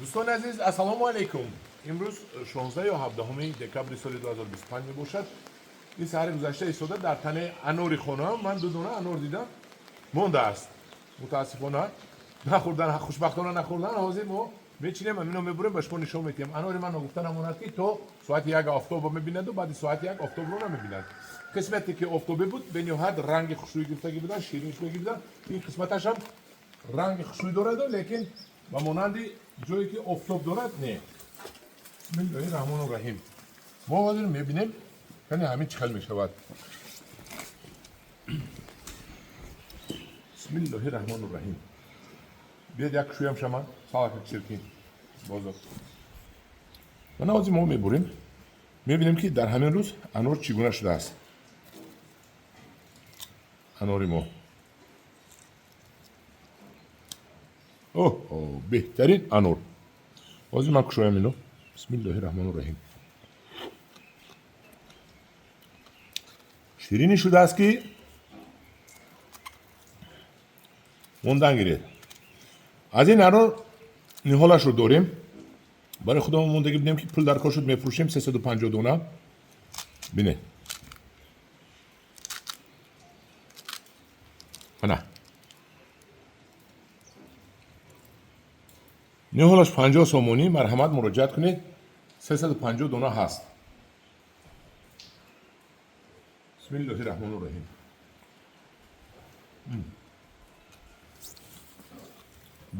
Дӯстони азиз, ассалому алайкум. Имрӯз 16 ё 17 декабри соли 2025 мебошад. Ин саҳари гузашта истода дар танаи анори хонаам ман ду дона анор дидам, мондааст. Мутаассифона нахӯрдан, хушбахтона нахӯрдан. Ҳозир мо мечинем, амино мебурем, ба шумо нишон медиҳем. Анори ман ногуфта намонад, ки то соати 1 офтобро мебинаду баъди соати 1 офтобро намебинад. Қисмате ки офтобӣ буд, бениҳоят ранги хушрӯй гирифтагӣ будан, ширин шудагӣ будан. Ин қисматашам ранги хушрӯй дораду, лекин ба монанди ҷое ки офтоб дорад не. Бисмиллоҳи раҳмону раҳим. Мо ҳозир мебинем, кани ҳамин чӣ хел мешавад. Бисмиллоҳи раҳмону раҳим. Биёд, як шӯям шаман салака чиркин бозор. Мана, ҳозир мо мебурем, мебинем, ки дар ҳамин рӯз анор чӣ гуна шудааст. Анори мо, оҳ, беҳтарин анор. Ҳозир ман кушоям ино. Бисмиллоҳи раҳмону раҳим. Ширинӣ шудааст, ки мондан гиред. Аз ин анор ниҳолашро дорем, барои худамон мондагӣ будем, ки пул дар кор шуд, мефурӯшем. 350 дона. Бинед, ана ниҳолаш 50 сомонӣ. Марҳамат, муроҷиат кунед, 350 дона ҳаст. Бисмиллоҳи раҳмону раҳим.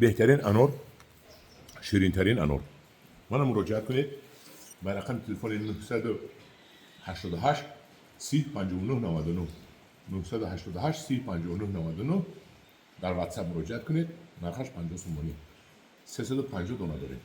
Беҳтарин анор, ширинтарин анор. Мана, муроҷиат кунед ба рақами телефони 988 30 59 99, 988 30 59 99. Дар Ватсап муроҷиат кунед. Нархаш 50 сомонӣ, 350 дона дорем.